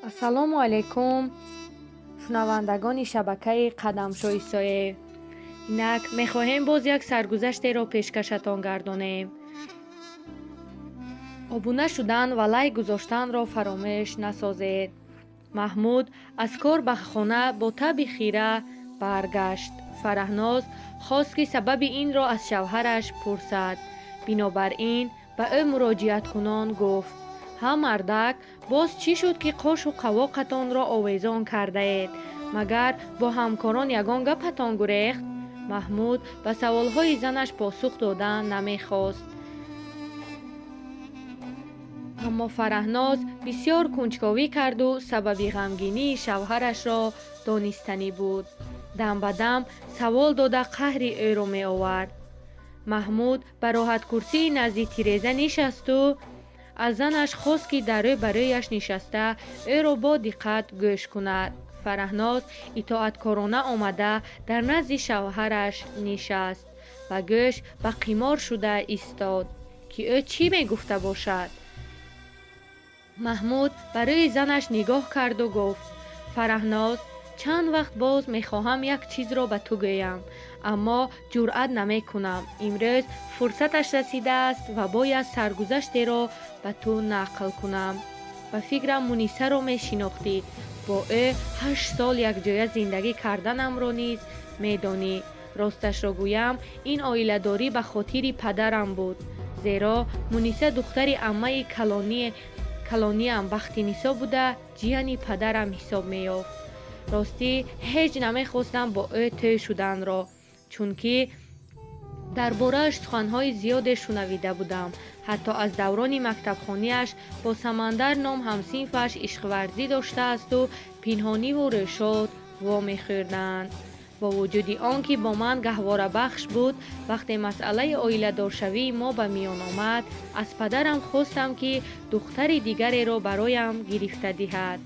Ассалому алайкум, шунавандагони шабакаи Қадамшоҳи Соев. Инак мехоҳем боз як саргузаштеро пешкашатон гардонем. Обуна шудан ва лайк гузоштанро фаромӯш насозед. Маҳмуд аз кор ба хона бо таби хира баргашт. Фараҳноз хост, ки сабаби инро аз шавҳараш пурсад. Бинобар ин ба ӯ муроҷиаткунон гуфт: «Ҳа, мардак, боз чӣ шуд, ки қошу қавоқатонро овезон кардаед? Магар бо ҳамкорон ягон гапатон гурехт?» Маҳмуд ба саволҳои занаш посух дода намехост. Аммо Фараҳноз бисёр кунҷковӣ карду сабаби ғамгинии шавҳарашро донистанӣ буд. Дам ба дам савол дода, қаҳри ӯро меовард. Маҳмуд ба роҳаткурсии назди тиреза нишасту аз занаш хост, ки дар рӯ ба рӯяш нишаста, ӯро бо диққат гӯш кунад. Фараҳноз итоаткорона омада, дар назди шавҳараш нишаст ва гӯш ба қимор шуда истод, ки ӯ чӣ мегуфта бошад. Маҳмуд ба рӯи занаш нигоҳ карду гуфт: «Фараҳноз, чанд вақт боз мехоҳам як чизро ба ту гӯям, аммо ҷуръат намекунам. Имрӯз фурсаташ расидааст ва бояд саргузаштеро ба ту нақл кунам. Ба фикрам, Мунисаро мешинохтӣ. Бо ӯ 8 сол якҷоя зиндагӣ карданамро низ медонӣ. Росташро гӯям, ин оиладорӣ ба хотири падарам буд, зеро Муниса духтари аммаи калониам Бахтинисо буда, ҷияни падарам ҳисоб меёфт. Ростӣ, ҳеҷ намехостам бо ӯ тӯй шуданро, чунки дар борааш суханҳои зиёде шунавида будам. Ҳатто аз даврони мактабхониаш бо Самандар ном ҳамсинфаш ишқварзӣ доштаасту пинҳониву рӯшод вомехӯрданд. Бо вуҷуди он ки бо ман гаҳворабахш буд, вақте масъалаи оиладоршавии мо ба миён омад, аз падарам хостам, ки духтари дигареро бароям гирифта диҳад,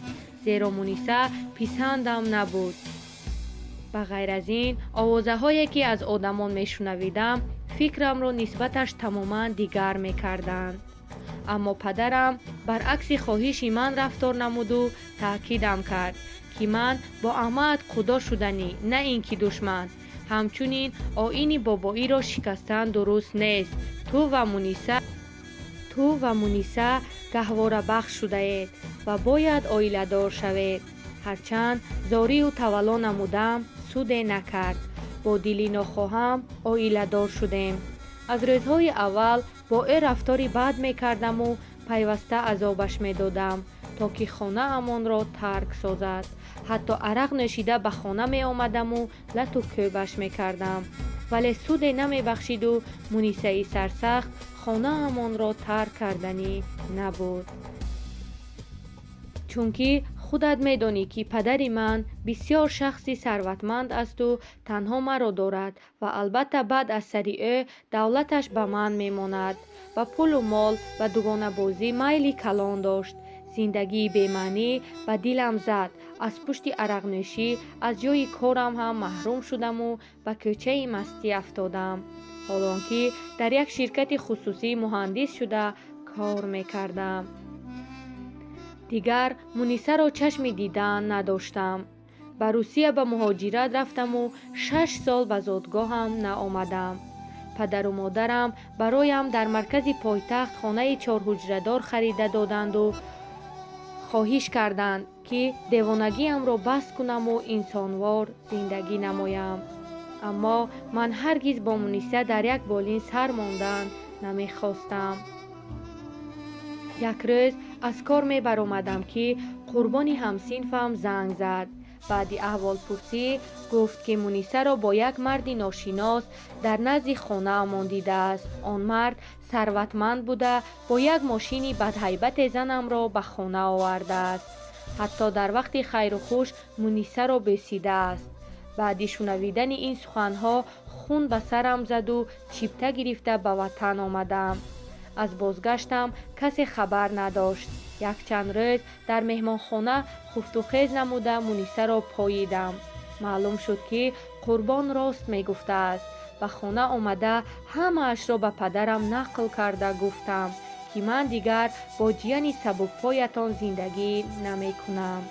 зеро Муниса писандам набуд. Ба ғайр аз ин, овозаҳое, ки аз одамон мешунавидам, фикрамро нисбаташ тамоман дигар мекарданд. Аммо падарам баръакси хоҳиши ман рафтор намуду таъкидам кард, ки ман бо аммаат қудо шуданӣ, на ин ки душман. Ҳамчунин оини бобоиро шикастан дуруст нест. Ту ва Муниса гаҳворабахш шудаед ва бояд оиладор шавед. Ҳарчанд зорию тавалло намудам, суде накард. Бо дили нохоҳам оиладор шудем. Аз рӯзҳои аввал бо ӯ рафтори бад мекардаму пайваста азобаш медодам, то ки хонаамонро тарк созад. Ҳатто арақ нӯшида ба хона меомадаму лату кӯбаш мекардам, вале суде намебахшиду Мунисаи сарсахт хонаамонро тарк карданӣ набуд, чунки худат медонӣ, ки падари ман бисёр шахси сарватманд асту танҳо маро дорад ва албатта баъд аз сари ӯ давлаташ ба ман мемонад. Ба пулу мол ва дугонабозӣ майли калон дошт. Зиндагии бемаънӣ ба дилам зад. Аз пушти арақнӯшӣ аз ҷойи корам ҳам маҳрум шудаму ба кӯчаи мастӣ афтодам, ҳолон ки дар як ширкати хусусӣ муҳандис шуда кор мекардам. Дигар Мунисаро чашми дидан надоштам. Ба Русия ба муҳоҷират рафтаму 6 сол ба зодгоҳам наомадам. Падару модарам бароям дар маркази пойтахт хонаи чорҳуҷрадор харида доданду хоҳиш карданд, ки девонагиамро бас кунаму инсонвор зиндагӣ намоям. Аммо ман ҳаргиз бо Муниса дар як болин сар мондан намехостам. Як рӯз аз кор мебаромадам, ки Қурбони ҳамсинфам занг зад. Баъди аҳволпурсӣ гуфт, ки Мунисаро бо як марди ношинос дар назди хонаамон дидааст. Он мард сарватманд буда, бо як мошини бадҳайбате занамро ба хона овардааст. Ҳатто дар вақти хайру хуш Мунисаро бӯсидааст. Баъди шунавидани ин суханҳо хун ба сарам заду чипта гирифта ба ватан омадам. Аз бозгаштам касе хабар надошт. Якчанд рӯз дар меҳмонхона хуфтухез намуда, Мунисаро поидам. Маълум шуд, ки Қурбон рост мегуфтааст. Ба хона омада, ҳамаашро ба падарам нақл карда гуфтам, ки ман дигар бо ҷияни сабукпоятон зиндагӣ намекунам.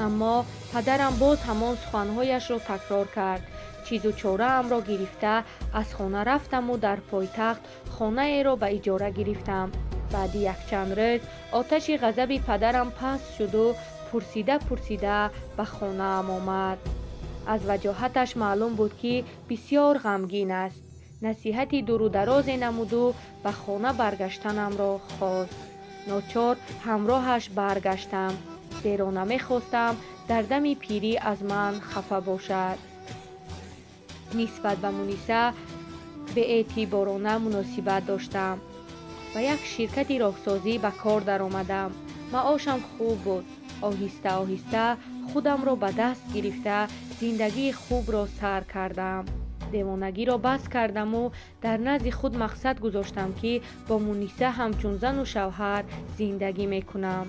Аммо падарам боз ҳамон суханҳояшро такрор кард. Чизу чораамро гирифта аз хона рафтаму дар пойтахт хонаеро ба иҷора гирифтам. Баъди якчанд рӯз оташи ғазаби падарам паст шуду пурсида пурсида ба хонаам омад. Аз ваҷоҳаташ маълум буд, ки бисёр ғамгин аст. Насиҳати дуру дарозе намуду ба хона баргаштанамро хост. Ночор ҳамроҳаш баргаштам, зеро намехостам дар дами пирӣ аз ман хафа бошад. Нисбат ба Муниса беэътиборона муносибат доштам. Ба як ширкати роҳсозӣ ба кор даромадам. Маошам хуб буд. Оҳиста оҳиста худамро ба даст гирифта зиндагии хубро сар кардам. Девонагиро бас кардаму дар назди худ мақсад гузоштам, ки бо Муниса ҳамчун зану шавҳар зиндагӣ мекунам.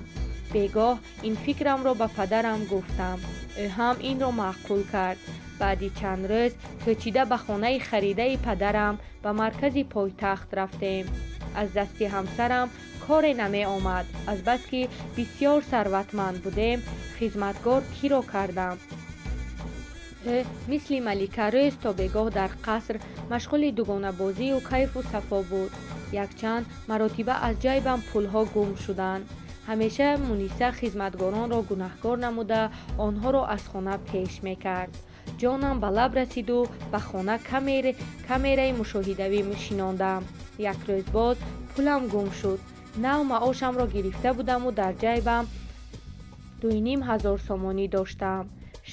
Бегоҳ ин фикрамро ба падарам гуфтам. Ӯ ҳам инро маъқул кард. Баъди чанд рӯз кӯчида ба хонаи харидаи падарам ба маркази пойтахт рафтем. Аз дасти ҳамсарам коре намеомад. Азбаски бисёр сарватманд будем, хизматгор киро кардам. Ӯ мисли малика рӯз то бегоҳ дар қаср машғули дугонабозию кайфу сафо буд. Якчанд маротиба аз ҷайбам пулҳо гум шуданд. Ҳамеша Муниса хизматгоронро гунаҳкор намуда онҳоро аз хона пеш мекард. Ҷонам ба лаб расиду ба хона камераи мушоҳидавӣ шинондам. Як рӯз боз пулам гум шуд. Нав маошамро гирифта будаму дар ҷайбам 2500 сомонӣ доштам.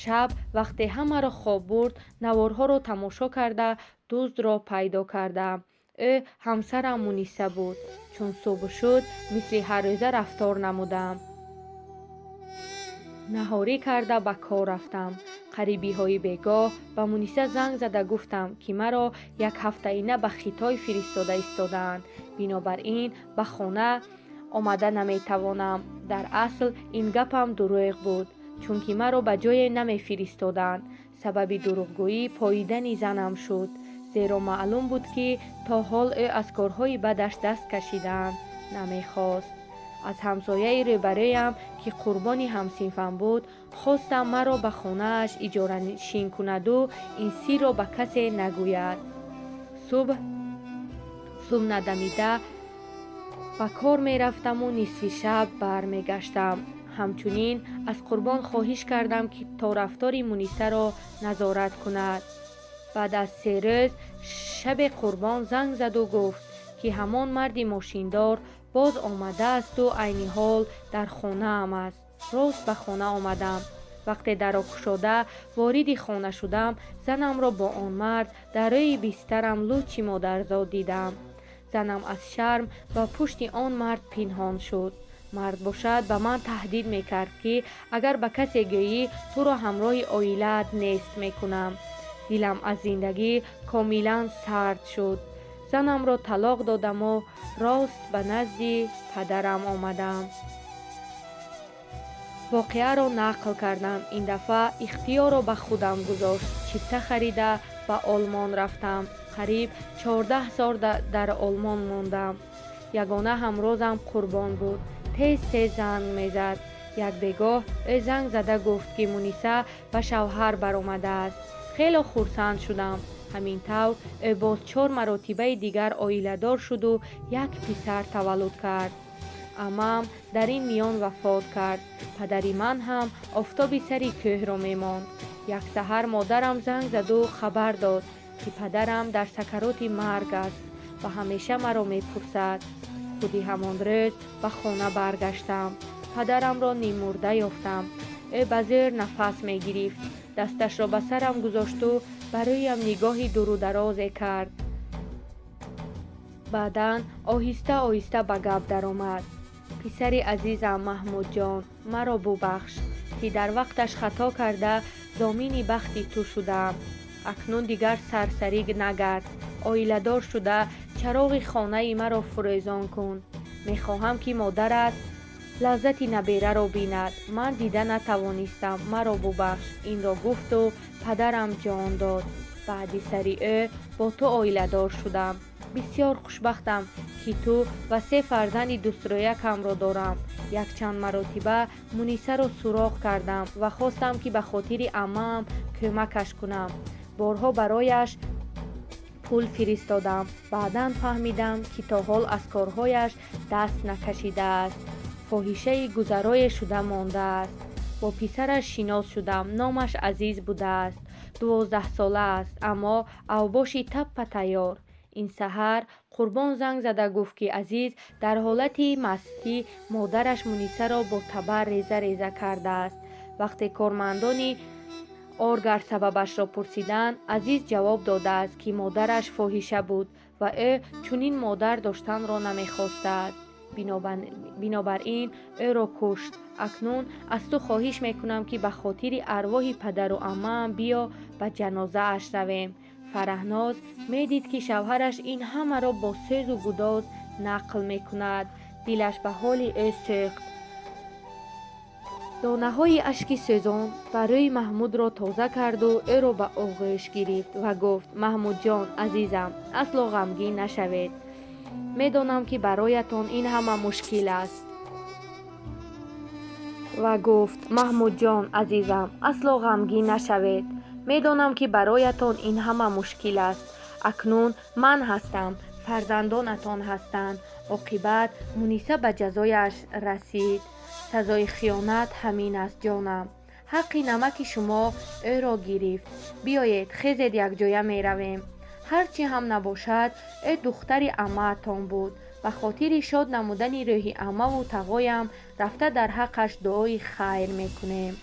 Шаб вақте ҳамаро хоб бурд, наворҳоро тамошо карда дуздро пайдо кардам. Ӯ ҳамсарам Муниса буд. Чун субҳ шуд, мисли ҳаррӯза рафтор намудам. Наҳорӣ карда ба кор рафтам. Қарибиҳои бегоҳ ба Муниса занг зада гуфтам, ки маро як ҳафтаина ба Хитой фиристода истодаанд, бинобар ин ба хона омада наметавонам. Дар асл ин гапам дурӯғ буд, чунки маро ба ҷое намефиристоданд. Сабаби дурӯғгӯӣ поидани занам шуд, зеро маълум буд, ки то ҳол ӯ аз корҳои бадаш даст кашидан намехост. Аз ҳамсояи рӯбарӯям, ки Қурбони ҳамсинфам буд, хостам маро ба хонааш иҷоранишин кунаду ин сирро ба касе нагӯяд. Субҳ надамида ба кор мерафтаму нисфи шаб бармегаштам. Ҳамчунин аз Қурбон хоҳиш кардам, ки то рафтори Мунисаро назорат кунад. Баъд аз 3 рӯз шабе Қурбон занг заду гуфт, ки ҳамон марди мошиндор боз омадаасту айни ҳол дар хонаам аст. Рост ба хона омадам. Вақте дарро кушода вориди хона шудам, занамро бо он мард дар рӯи бистарам лучи модарзод дидам. Занам аз шарм ба пушти он мард пинҳон шуд. Мард бошад ба ман таҳдид мекард, ки агар ба касе гӯӣ, туро ҳамроҳи оилаат нест мекунам. Дилам аз зиндагӣ комилан сард шуд. Занамро талоқ додаму рост ба назди падарам омадам. Воқеаро нақл кардам. Ин дафъа ихтиёрро ба худам гузошт. Чипта харида ба Олмон рафтам. Қариб 14 сол дар Олмон мондам. Ягона ҳамрозам Қурбон буд. Тез тез занг мезад. Як бегоҳ ӯ занг зада гуфт, ки Муниса ба шавҳар баромадааст. Хело хурсанд шудам. Ҳамин тавр ӯ боз 4 маротибаи дигар оиладор шуду як писар таваллуд кард. Амам дар ин миён вафот кард. Падари ман ҳам офтоби сари кӯҳро мемонд. Як саҳар модарам занг заду хабар дод, ки падарам дар сакароти марг аст ва ҳамеша маро мепурсад. Худи ҳамон рӯз ба хона баргаштам. Падарамро ниммурда ёфтам. Ӯ ба зӯр нафас мегирифт. Дасташро ба сарам гузошту ба рӯям нигоҳи дуру дарозе кард. Баъдан оҳиста оҳиста ба гап даромад. Писари азизам Маҳмудҷон, маро бубахш, ки дар вақташ хато карда зомини бахти ту шудам. Акнун дигар сарсарӣ нагард. Оиладор шуда чароғи хонаи маро фурӯзон кун. Мехоҳам, ки модарат лаззати набераро бинад. Ман дида натавонистам, маро бубахш. Инро гуфту падарам ҷон дод. Баъди сари ӯ бо ту оиладор шудам. Бисёр хушбахтам, ки ту ва се фарзанди дӯстрӯякамро дорам. Якчанд маротиба Мунисаро суроғ кардам ва хостам, ки ба хотири аммаам кӯмакаш кунам. Борҳо барояш пул фиристодам. Баъдан фаҳмидам, ки то ҳол аз корҳояш даст накашидааст, фоҳишаи гузарое шуда мондааст. Бо писараш шинос шудам. Номаш Азиз будааст. 12сола аст, аммо авбоши таппа тайёр. Ин саҳар Қурбон занг зада гуфт, ки Азиз дар ҳолати мастӣ модараш Мунисаро бо табар реза реза кардааст. Вақте кормандони Оргар сабабашро пурсиданд, Азиз ҷавоб додааст, ки модараш фоҳиша буд ва ӯ чунин модар доштанро намехостааст, бинобар ин ӯро кушт. Акнун аз ту хоҳиш мекунам, ки ба хотири арвоҳи падару аммаам биё, ба ҷанозааш равем. Фараҳноз медид, ки шавҳараш ин ҳамаро бо сӯзу гудоз нақл мекунад. Дилаш ба ҳоли ӯ сӯхт. Донаҳои ашки сӯзон ба рӯи Маҳмудро тоза карду ӯро ба оғӯш гирифт ва гуфт: «Маҳмудҷон, азизам, асло ғамгин нашавед. Медонам, ки бароятон ин ҳама мушкил аст». Ва гуфт: «Маҳмудҷон, азизам, асло ғамгин нашавед. Медонам, ки бароятон ин ҳама мушкил аст. Акнун ман ҳастам, фарзандонатон ҳастанд. Оқибат Муниса ба ҷазояш расид. Сазои хиёнат ҳамин аст, ҷонам. Ҳаққи намаки шумо ӯро гирифт. Биёед, хезед, якҷоя меравем. Ҳар чӣ ҳам набошад, ӯ духтари аммаатон буд. Ба хотири шод намудани рӯҳи аммаву тағоям рафта дар ҳаққаш дуои хайр мекунем».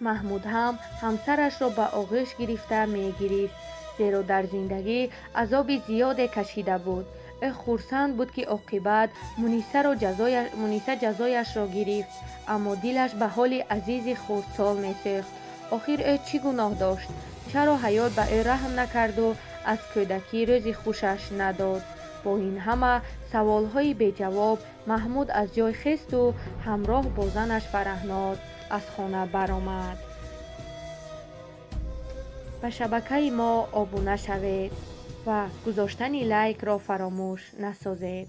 Маҳмуд ҳам ҳамсарашро ба оғӯш гирифта мегирист, зеро дар зиндагӣ азоби зиёде кашида буд. Ӯ хурсанд буд, ки оқибат Муниса ҷазояшро гирифт, аммо дилаш ба ҳоли Азизи хурдсол месӯхт. Охир ӯ чӣ гуноҳ дошт? Чаро ҳаёт ба ӯ раҳм накарду аз кӯдакӣ рӯзи хушаш надод? Бо ин ҳама саволҳои беҷавоб Маҳмуд аз ҷой хесту ҳамроҳ бо занаш Фараҳноз аз хона баромад. Ба шабакаи мо обуна шавед ва гузоштани лайкро фаромӯш насозед.